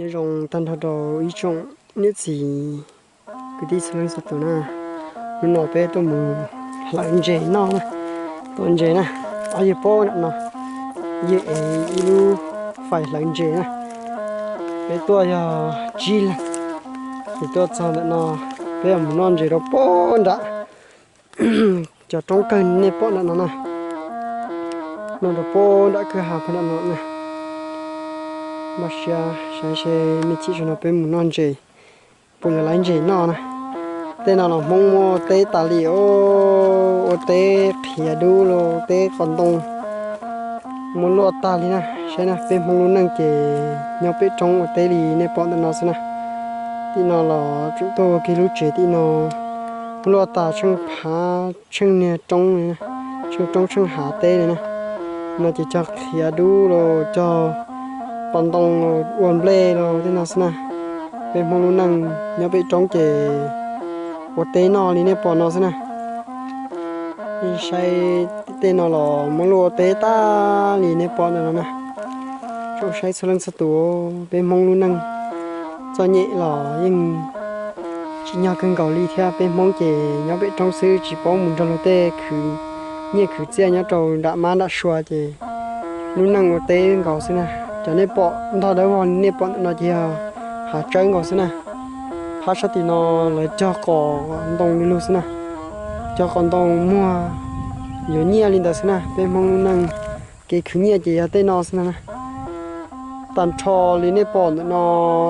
Nyob zoo tag nrho rau ib tsoom niam txiv kwv tij txhua leej txhua tus na. Hnub no peb tuaj mus hlawv ntses noj na, tua ntses na. Ob yawg pab nram no, yawg ev ib lub fais hlawv ntses na. Peb tuaj yog tsib leeg, ces tuaj txog ntawm no, peb yuav mus noj ntses rau pem nram cov roob kawg nej pom nram no na. Noj rau pem nram kwj ha pem nram no na. Npaj siab saib seb me chim zaum no peb mus noj ntses puas yuav laiv ntses noj na. Tej no los Hmoob muaj teb tas li os, ua teb qhiav dub los teb qos ntoo muab luaj tag li na. Saib na, peb Hmoob lub neej ces nyob pem roob ua teb li nej pom ntawm no xwb na. Tim no los tseem tuaj ua kiag lub tsev tim no, luaj tas tsheej phav tsheej niag roob li na, tsheej roob tsheej hav teb li na. No ces cog qhiav dub los cog qos ntoo los ua nplej los tej no xwb na. Peb Hmoob lub neej nyob pem roob ces ua teb noj li nej pom no xwb na. Saib tej no los muab luaj ua teb tag li nej pom ntawm no na. Tsoom saib txhua leej txhua tus, peb Hmoob lub neej txom nyem los yeej tsim nyog kawg nkaus li thiab. Peb Hmoob ces nyob pem roob xwb tsis paub mus nrog luag tej khwv nyiaj khwv txiaj nyob rau nram mab nram sua ces lub neej ua teb nkaus xwb na. Cov nej pom ntog dawb vog li nej pom ntawm no ces yog hav tsawb nkaus xwb na. Phab sab tim no lawv cog qos ntoo li lug xwb na. Cog qos ntoo muag yuav nyiaj li ntawd xwb na. Peb Hmoob lub neej kev khwv nyiaj ces yog tej no xwb na. Tag nrho li nej pom ntawm no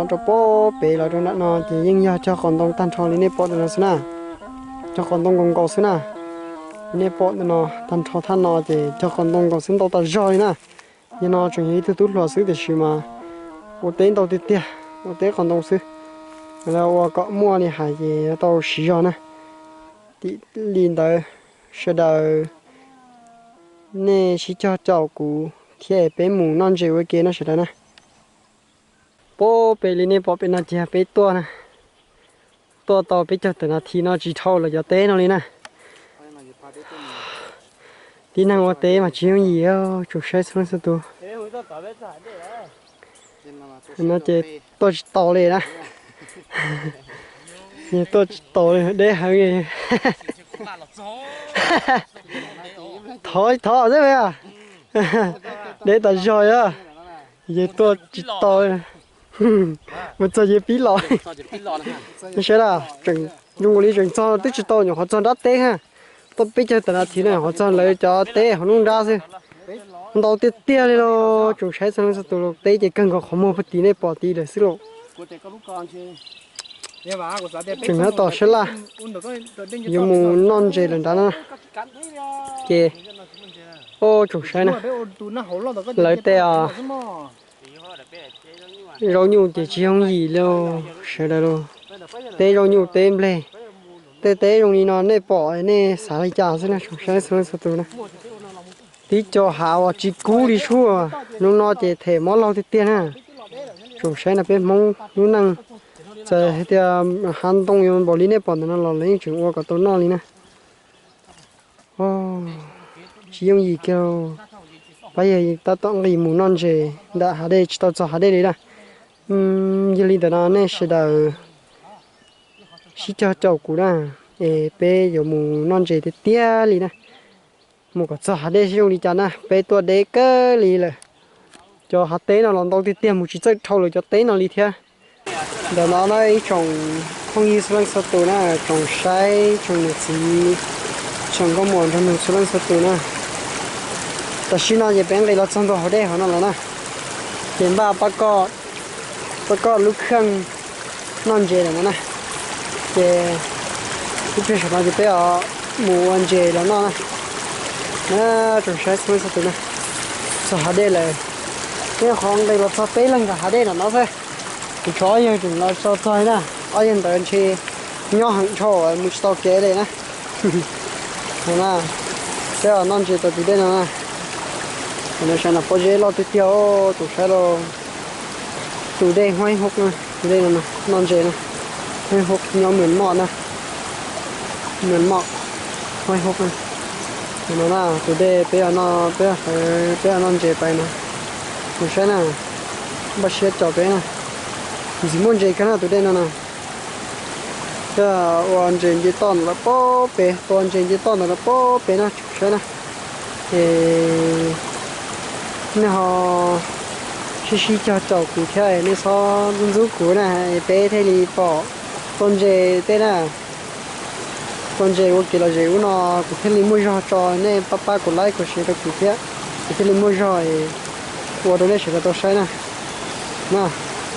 rau pem pem los rau nram no ces yeej yog cog qos ntoo tag nrho li nej pom ntawm no xwb na. Cog qos ntoo nkaus nkaus xwb na. Nej pom ntawm no tag nrho thaj no ces cog qos ntoo nkaus xwb ntau tas zog li na. Yog no tseem yog ib tug tub hluas xwb tiam sis mas ua teb ntau tiag tiag, ua teb qos ntoo xwb. Lawv ua kom muaj li hais ces tau siv zog na. Tim li ntawd sawv daws nej sib cog caum kuv thiab peb mus noj ntses ua ke no sawv daws na. Pem pem li nej pom pem no ces peb tuaj na. Tuaj tau peb caug tawm nas this no tsis dhau lawm cov teb no li na. Tib neeg ua teb mas tsis yooj yim, tsoom saib txhua leej txhua tus. No ces tuaj tsis taus li na. Tuaj tsis taus li, deb heev li. Thov thov xwb a. Deb tas zog os. Yog tuaj tsis taus, mus txog ces pib los. Saib na, zoo nkaus li tseem txog twb tsis tau nyuam qhuav txog nrab teb ha. Tuaj peb caug tawm nas this no nyuam qhuav txog lawv cov teb hauv nruab nrab xwb. Ntau tiag tiag li los tsoom saib txhua leej txhua tus, los teb ces kawg nkaus qhov muag puag tim nej pom tid lawm xwb lauj. Tseem nyob tom sab laj, yuav mus noj ntses lawm nrad na. Ces, o, tsoom saib na, lawv tej zaub nyuj ces tsis yooj yim li sawv daws lauj. Teb zaub nyuj teb nplej, tej teb zoo li no nej pom nej xav li cas xwb na tsoom saib txhua leej txhua tus na. Tib co hav uas tsis kub li sub, hnub no ces them mob laug tiag tiag na. Tsoom saib na, peb Hmoob lub neej txawm hais tias hav ntoo yuav npaum li nej pom ntawm no los lawv yeej tseem ua kom tau noj li na. Tsis yooj yim kiag, pab yawg tab tom nqis mus noj ntses ntawm hav dej tsis tau txog hav dej li na. Yog li ntawd no nej sawv daws sib cog caum kuv na, es peb yuav mus noj ntses tiag tiag li na. Mus kom txog hav dej seb zoo li cas na, peb tuaj deb kawg li lawm. Cov hav teb no los ntau tiag tiag, mus tsis txawj dhau lawv cov teb no li thiab. Ntawm no na ib tsoom phooj ywg txhua leej txhua tus na, tsoom saib, tsoom niam txiv, tsoom nkauj muam nraug nus txhua leej txhua tus na. Tam sim no ces peb nqis los txog ntua hauv dej hauv no lawm na. Ces npaj pab koj lub kheej noj ntses lawm no na. Ces ib pliag saum no ces peb mus ua ntses los noj na. Na, tsoom saib txhua leej txhua tus na, txog hav dej lawm. Peb qhov nqis los txog peb leeg nram hav dej nram no xwb. Kuv tshuav ob yawg tseem los tsis tau txog li na. Ob yawg ntawd ntshe nyob heev dhau mus tsis tau kev li na. Peb noj ntses tom tus dej no na. Tam no saib no pob zeb loj tiag tiag, tsoom saib lauj. Tus dej Huaib Hub na, tus dej no noj ntses na. Huaib Hub nyob Mws Moj na. Mws Moj, Huaib Hub na. No na, tus dej peb, peb, peb noj ntses pais no. Kuv saib na, npaj siab caum peb na. Ntxim muaj ntses kawg na tus dej no na. Ua ntses nce toj ntawm lawm pob pem, tua ntses nce toj ntawm lawm pob pem na, saib na. Es nej ho sib sib cog caum kuv thiab nej txhob ntxub ntxub kuv na, es peb thiaj li pom tua ntses tej na. Tua ntses ua kev lom zem ub no kuv thiaj li muaj zog tso, nej pab pab kuv like kuv share rau kuv thiab, kuv thiaj li muaj zog ua rau nej sawv daws tau saib na. Na,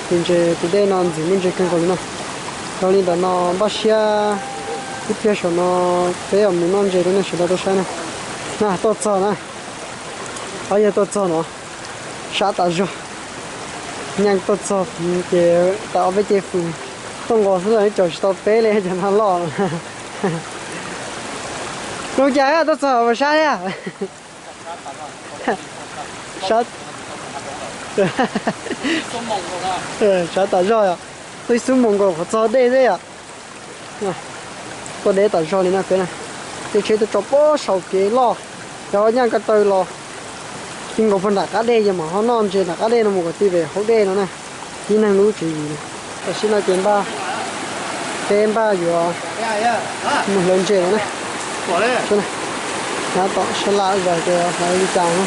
tus ntses tus dej no ntxim muaj ntses kawg nkaus li na. Yog li ntawd no npaj siab ib pliag saum no peb yuav mus noj ntses rau nej sawv daws tau saib na. Na, tuaj txog na. Ob yawg tuaj txog no, sab tas zog. Nyaj tuaj txog ces tas ob peb ce fws tuaj nqos xwb los cov tsis tau peb li cov no loj. Zoo cas tuaj txog puas sab thiab? Sab, sab tas zog yom. Tuaj ib xub mus nkaus qhov txog dej xwb yom. Tuaj deb tas zog li na peb na. Tej tsheb tuaj tso pob saum kev loj, cov nyaj ko taw los ti nkaus puag nram qab dej, ces mam ho noj ntses nram qab dej no mus kom ti pem hauv dej no na. Tib neeg lub tswv yim na. Tam sim no ces npaj, peb npaj yuav mus hlawv ntses no na. Hnab tom sab laj zos ces hlawv li cas na.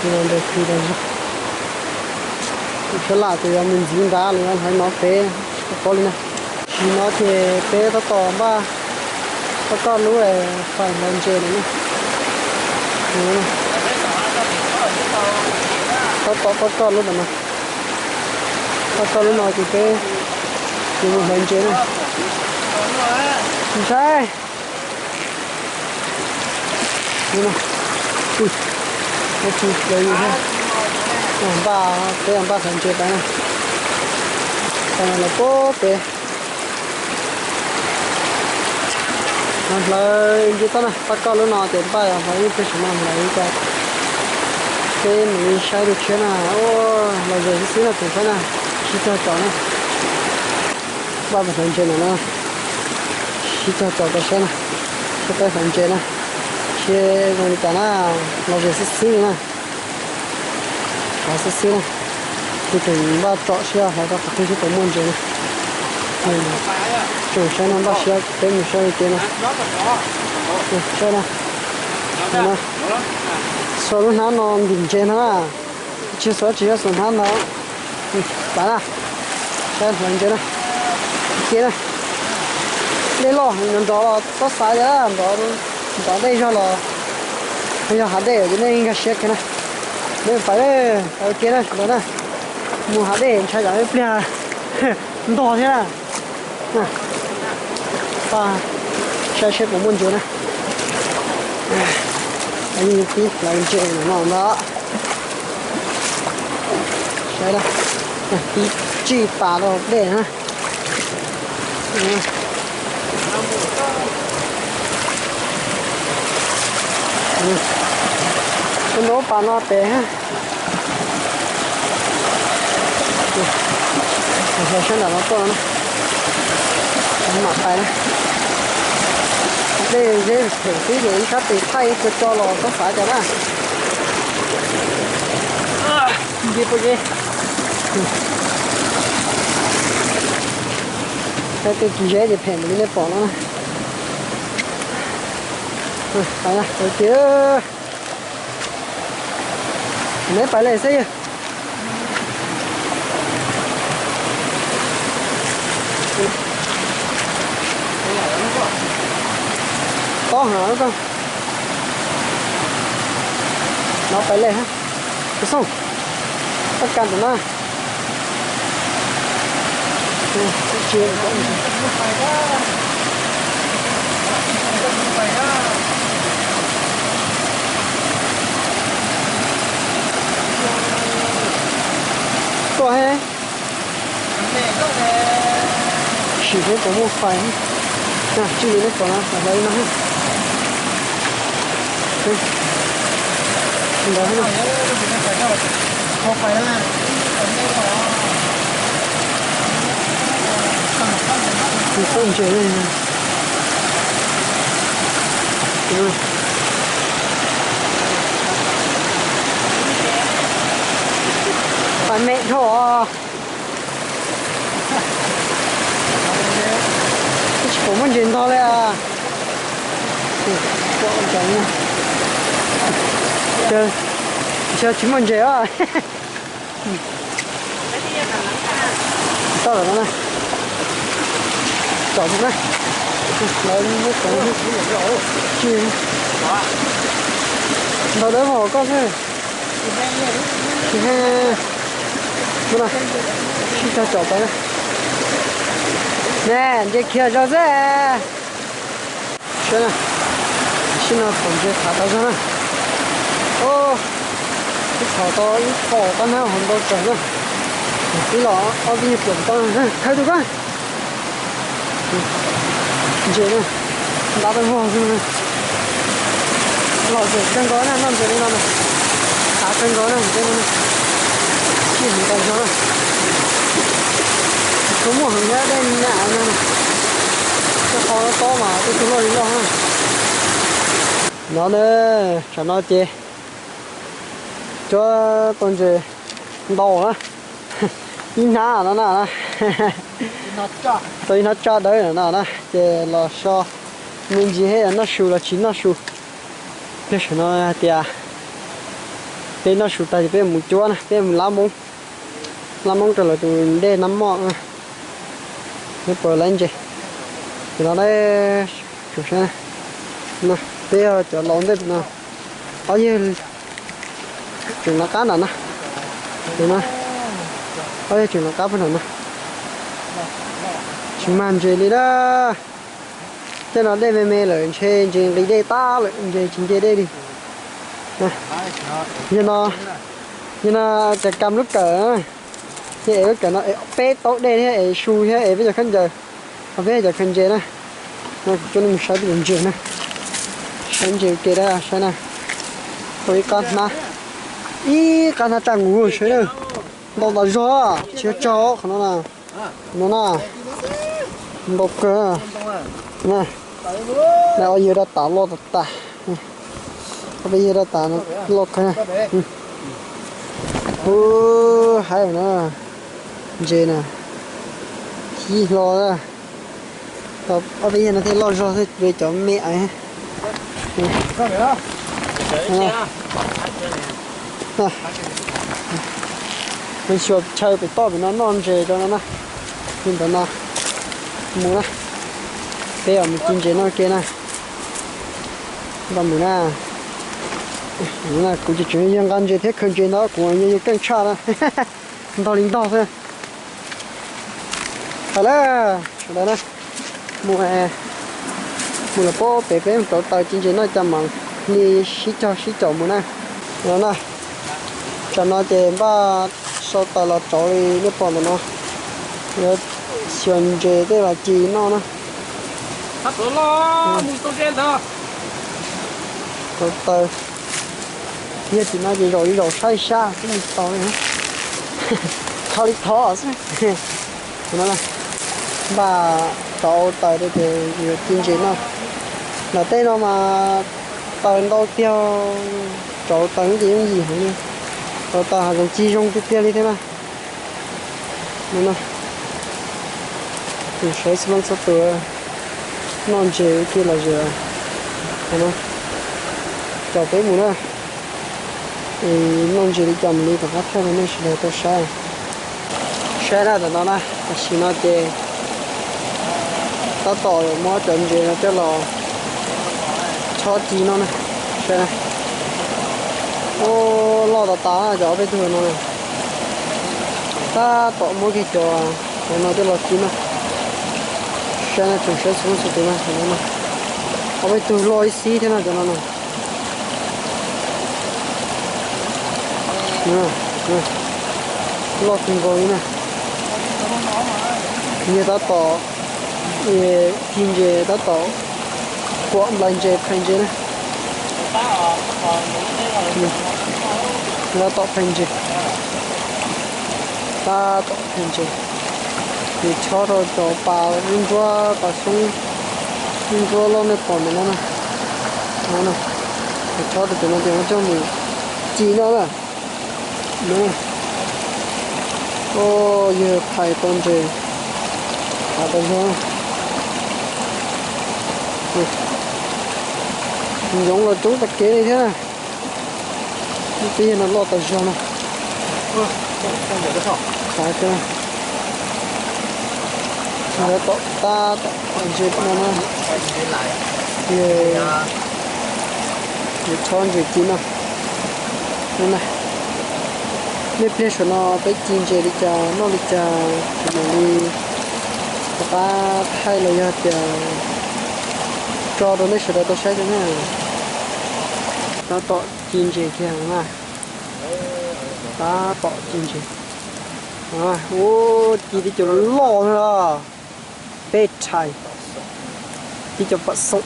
Ntawd khwv tas zog. Sab laj ces yuav mus ntxiv nrad los yuav hlawv no pem, tsis paub li na. Sim no ces peb tab tom npaj pab koj lub fais hlawv ntses no na. Tab tom pab koj lub ntawm no. Pab koj lub no ces peb yuav mus hlawv ntses na. Ntshai. Npaj, peb npaj hlawv ntses tas na. Los pob pem. Hlawv nce toj na, pab koj lub no ces npaj hlawv ib pliag saum no hlawv ib co. Peb mus saib dua tshiab na, lom zem xwb xwb no tus saib na, sib cog tsom na. Npaj mus hlawv ntses no na, sib cog tsom tau saib na, peb hlawv ntses na, seb zoo li cas na, lom zem xwb xwb li na. Qhov xwb xwb na, tus tseem npaj tsom siab hlawv rau qhov twg seb puas muaj ntses na. Tseem saib no npaj siab peb mus saib li ces no. Saib na, xuas lub hnab no ntim ntses no na, tsis xuas tsis yog xuas hnab no. Pab na, saib hlawv ntses na, cia na, dej loj nrov los txhob xav li, nrov dej zog los yog hav dej ces nej nkag siab kawg na. Peb pais, pais ua ke na sawv daws na, mus hav dej ntshai tsam ib pliag ntog thiab na. Saib seb puas muaj ntses na. Tib hlawv ntses no ntag. Saib, tib tsij tas rau dej na. Tus nraub pas no pem. Hlawv sab nram no tuaj no na, mam pais na. Dej zeb phem xwb ces ib sab tes thaij co co los txhob xav cas na. Nti pov zeb. Tej kis zeb ces phem npaum li nej pom no na. Pais na, pais tiag. Neb pais lej xwb yog. Tob heev lub koj. No pais lej hab. Tus xoob, koj kag ntawm na. Tuaj he. Sim seb puas muaj fais. Tswj li neb pom no, hlawv li no. Ntawd, tus xoob ntses. Me dhau. Tsis pom muaj ntses ntog li. Ntshe tsis muaj ntses os. Toj lawm no na. Tsom na. Lawv muab tsom. Tsis ntog dawb vog koj xwb. Tsis he. Ua no, sib cog tsom tau na. Ne, ntses khiav zog xwb. Saib na, tam sim no thaum ntses tham tau zog na. Ub, twb tham tau ib qho qab hnab hauv ntau tsawg na. Ib los ob peb nyuag pliag tau na, thawb tus koj. Ntses na, ntab dawb vog xwb na. Los zem kawg nkaus na, noj ntses li no na. Khav kawg nkaus na, ntses no na. Sij hawm tau zog na. Tsis tshua muaj heev thiab, dej me me no. Tej qho tob mas tej tug loj li loj na. No na, tsam no ces cuab tau ntses ntau na. Ib hnab no na, tau ib hnab tsaj dawb no na, ces los so me ntsis thiab noj su los tsis noj su. Pliag saum no hais tias peb noj su tag ces peb mus cuab na, peb mus lab moob, lab moob rau lawv tus dej Nab Moj na. Neb puas lab ntses? Ces no na, peb yog cov laus ntej no, ob yawg tseem lawv qab nram no, no, ob yawg tseem lawv qab puag nram no. Tsis mag ntses li na. Tej no dej me me lawm ntshe ntses nqis dej tag lawm, ntses tsis nce dej li. Yog no, yog no cas kam lub kawm, yog es lub kawm no es peb taub dej thiab es su thiab es peb cov khaub ncaws, ho peb cov khaws ntses na. No kuv coj nej mus saib peb cov ntses na. Saib ntses ua ke na, saib na. Tau ib qab hnab, ib qab hnab tsaj nqus sawv daws. Ntau tas zog, tsis yog tsawg qhov no na. No na, ntau kawg. Na, ob yawg dab tas loj tas tas. Ob peb yawg dab tas loj kawg. Ub, haib na, ntses na, thib hlo na. Ob peb yawg no thiaj loj zog xwb, cov me ais. Xyuas chaw pem toj pem no noj ntses rau no na. Li ntawd no, mus na, peb mus ci ntses noj ke na. Npaj mus na. Kuv ces tseem yog nqa ntses thiab khaws ntses ntawd, kuv yog yawg keej tshaj na. Ntog li ntog xwb. Hais lawm, sawv daws na, mus, mus lawm pob pem peb rauv taws ci ntses noj cas mas li sib cog sib caum mus na. No na, tsam no ces npaj sau taws los rauv li nej pom ntawm no, yuav xyuas ntses tej los ci noj na. Rauv taws, yog tim no ces zaum li zaum sab li sab xwb, tsis tau li. Thov li thov xwb. Npaj rauv taws ces yuav ci ntses noj. Nram tej no mas taws ntau tiag, rauv taws ces yooj yim heev li. Rauv taws hav zoov ci zoo tiag tiag li thiab na. No na, saib xwb leej txhua tus noj ntses ua ke los zem. Caum peb mus na, noj ntses li cas mus li tom qab thaij rau nej sawv daws tau saib. Saib na, tam no na, tam sim no ces tab tom muab cov ntses no coj los chob ci no na. Saib na, ub, loj tas tas cov ob peb tug no na. Tab tom muab kiag cov hauv no coj los ci no. Saib na, tsoom saib xov tooj txhua tus na, cov no na, ob peb tug loj ib xib thiab no cov no na. Loj kawg nkaus li na. Yog tab tom ci ntses, tab tom kuam nplais ntses, phais ntses na. Tab tom phais ntses, tab tom phais ntses. Ces chob rau cov pas ntsuab ntsuab, pas xyoob ntsuab ntsuab loj nej pom ntawm no na. Ces chob rau cov no ces muab coj mus ci no na. Os, yawg thais tau ntses, thais tau zoo. Yoov los coob tag kev li thiab na. Lub teb no loj tas zog na. Thaiv kawg. Lawv tom tab tom ntses no na. Yawg chob ntses ci no. Nej pliag saum no peb ci ntses li cas noj li cas, mam li rov qab thaij los yog tias tso rau nej sawv daws tau saib thiab na. Tab tom ci ntses kiag na. Tab tom ci ntses. Ua ci tib co loj loj na. Peb rhais, tib co pom xoom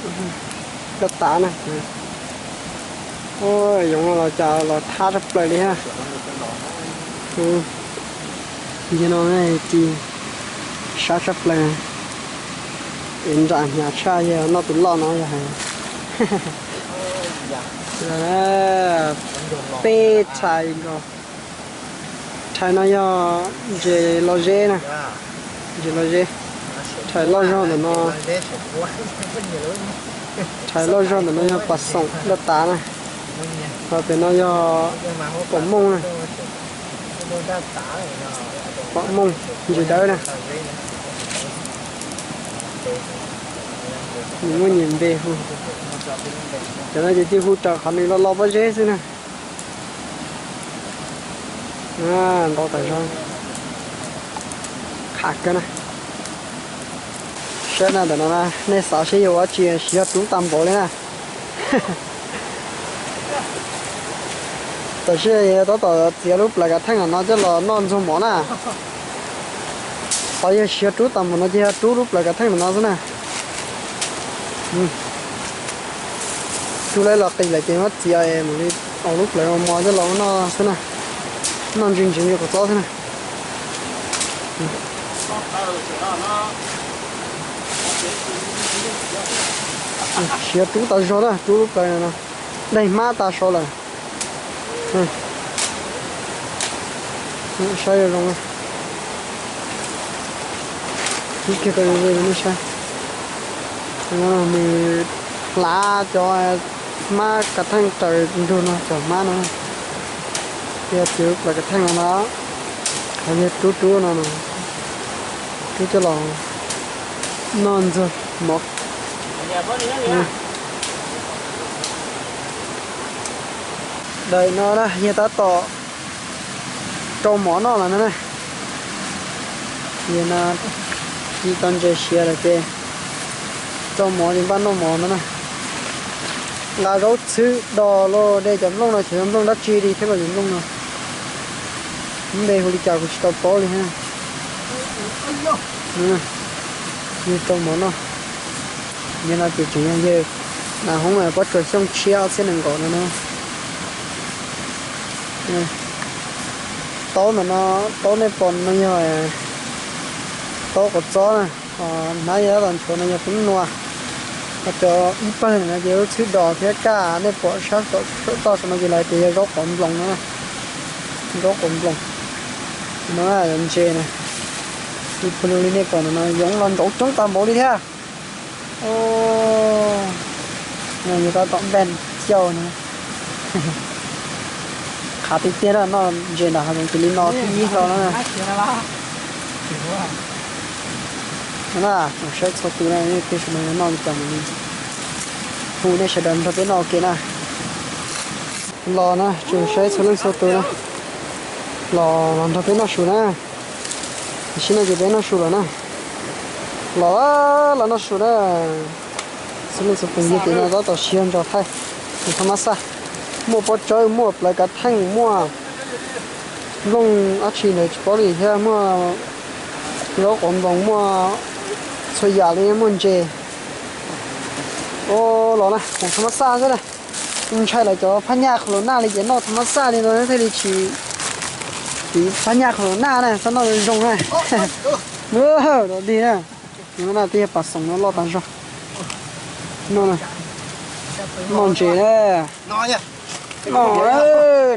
loj tav na. Yoov no los cas los thab tshaj plaws li ha. Yog no ci sab tshaj plaws. Es nram hnyav tshaj yog noj tus loj no yog hais. Peb rhais nkaus. Rhais no yog ntses los zeb na, ntses los zeb. Rhais loj zog ntawm no, rhais loj zog ntawm no yog pas xoom loj tav na, ho pem no yog pom mooj na. Pom mooj ntsis dawb na. Nws muaj nyias npe hu. Cov no ces cia hu raws qhov nws los los pob zeb xwb na. Ntau tas zog. Qhav kawg na. Saib na, ntawm no na, nej xav seb yog ua dab tsi, siav rub tag npaum li na. Tam sim no yog tab tom txiav lub plawv kav theej no coj los noj ntxuag mov na. Xav yog siav rub tag npaum no ces yog rub lub plawv kav theej no xwb na. Rub lawm los qis lawm ces muab txiav es mam li ua lub plawv mos coj los noj xwb na. Noj ntsis ntsis li qhov txob xwb na. Siav rub tas zog na, rub lub plawv no, daig hmab tas saud lawm. Saib zoo zoo, ib kiag tau zoo zoo nej saib. Nws hlav cov hmab kav theej raws ntug no, cov hmab no. Yog txiav lub plawv kav theej no na, qhov yog rub rub no, rub coj los noj ntxuag mov. Daim no na yog tab tom rau mov noj lawm no na. Yog no ci tau ntses siav lawm ces rau mov ces npaj noj mov no na. Nqa zaub txhwb dos los de cov nplooj no, xyov yog nplooj dab tsi li thiab los cov nplooj no. Npe hu li cas kuv tsis tau paub li. Yog rau mov noj. Yog no ces tseem yog yawg Nav Hoob pob tsuas xyoo tshiab ob txhiab nees nkaum no na. Taub ntawm no, taub nej pom no yog taub quav txob na, ho hnab yog tab tom nchuav no yog kub nua. Ho cov ib pawg ntawm no ces lub txhwb dos thiab kaj nej pom sab saum toj saum no ces lawv tias yog zaub quav nploos no. Zaub quav nploos no, ntses na. Ib pawg li nej pom ntawm no yoov los ntsauv coob tag npaum li thiab. Yog tab tom npaj xyaw no. Qhav tiag tiag na, noj ntses nram hav zoov ces li no thib ib hlo na. Na, tsoom saib txhua tus na, nej peb sawv daws noj li cas mas hu nej sawv daws nrog peb noj ua ke na. Los na, tsoom saib txhua leej txhua tus na, los los nrog peb noj su na. Tam sim no ces peb noj su lawm na. Los los noj su na. Txhua leej txhua tus, yog tias no tab tom siav ntsos thaij, nws thaj mab xaj, muaj pob tsawb, muaj plawv kav theej, muaj nplooj dab tsi ntawd tsis paub li thiab, muaj zaub quav nploos, muaj txhua yam li, muaj ntses. Los na, hmoov thaj mab xaj xwb na. Ntshai lawv cov phab nyaj qhov lus naj li ces noj thaj mab xaj li no thiaj li tsis, tsis phab nyaj qhov lus naj na, txhob noj zoo na. Dog dig na. No na, twb yog pas xoom no loj tas zog. Noj, noj ntses na.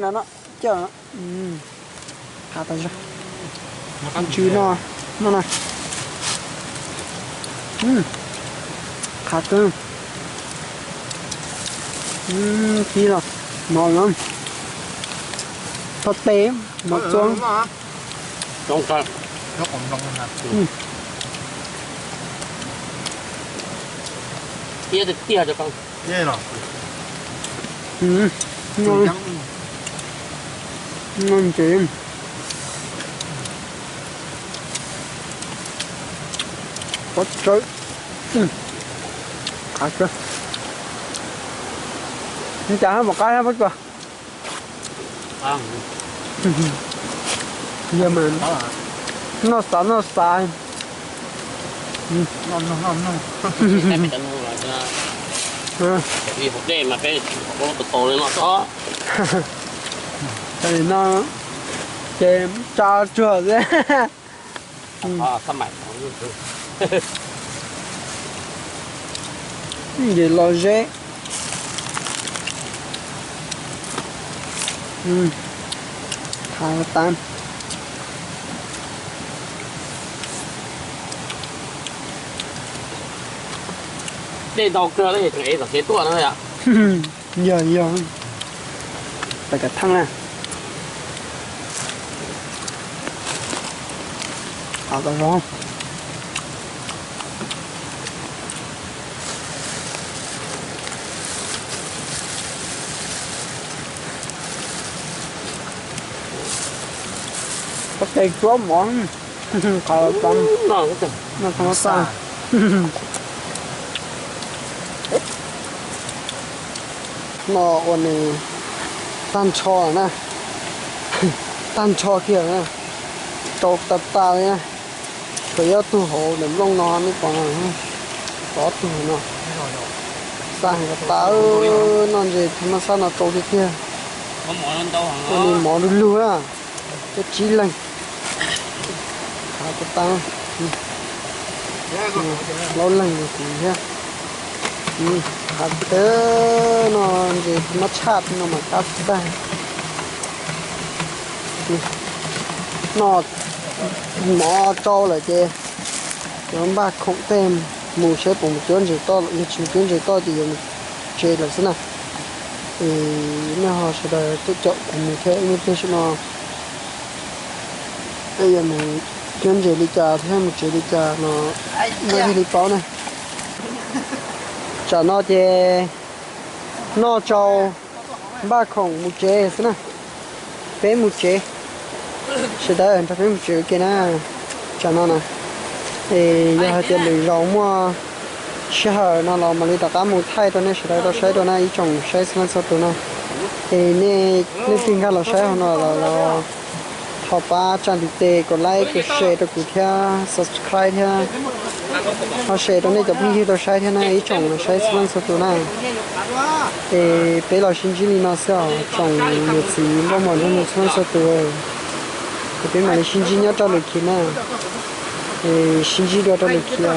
No, no, coj, qhav tas zog. Tsw no, no na. Qhav kawg. Kib los mov no. Thoj tes, mov txua. Tiag tiag. No ntses. Pob tsawb. Qhav kawg. Cas hab mos qab hab pob tsuas. Yog mas noj xav noj xav. Dej mas peb tsis pom qab lub tau tau li no xwb. Ces no ces tsa tsuag xwb. Ces los zeb. Thav tas. Dej ntau kawg, tseem ev tom kev tuaj na yom. Yog yog. Pais kav theej na. Av kom zoo. Pob tes tsuab mov, qhov txob no thov xaj. No ua nws tag nrho na, tag nrho kiag na, rau tas tas li na. Tsuas yog tug hauv ntawm nplooj no nej pom no, ob tug hauv no. Xaj heev tas tas, noj ntses thab mab xab no rau tiag tiag. Ua nws mov du lug na, peb tsib leeg. Qhav tas tas, plaub leeg kuv thiab. Qhav tas tas, noj ntses thab mab tshaj no mas qab tag. Noj mov tsau lawm ces yuav npaj khoom tej mus saib puas mus cuab ntses toj, yog tsis mus cuab ntses toj ces yuav mus tsev lawm xwb na. Es nej ho sawv daws tuaj caum kuv mus thiab, ib pliag no yuav mus cuab ntses li cas thiab mus tsev li cas no nej thiaj li paub na. Tsam no ces noj tsau npaj khoom mus tsev xwb na. Peb mus tsev, sawv daws nrog peb mus tsev ua ke na. Tsam no na, es yog hais tias lwm zaus muaj sij hawm no los mam li rov qab mus thaij rau nej sawv daws tau saib dua na ib tsoom saib txhua leej txhua tus na. Es nej leej twg nkag los saib hauv no lawm los ho pab tsa ntiv tes kom like kom share rau kuv thiab subscribe thiab. Ho share rau nej cov phooj ywg tau saib thiab na ib tsoom saib txhua leej txhua tus na. Es peb los sib ntsib li no xwb os tsoom niam txiv nkauj muam nraug nus txhua leej txhua tus. Es peb mam li sib ntsib nyob rau lwm khiv na. Es sib ntsib dua rau lwm khiv os.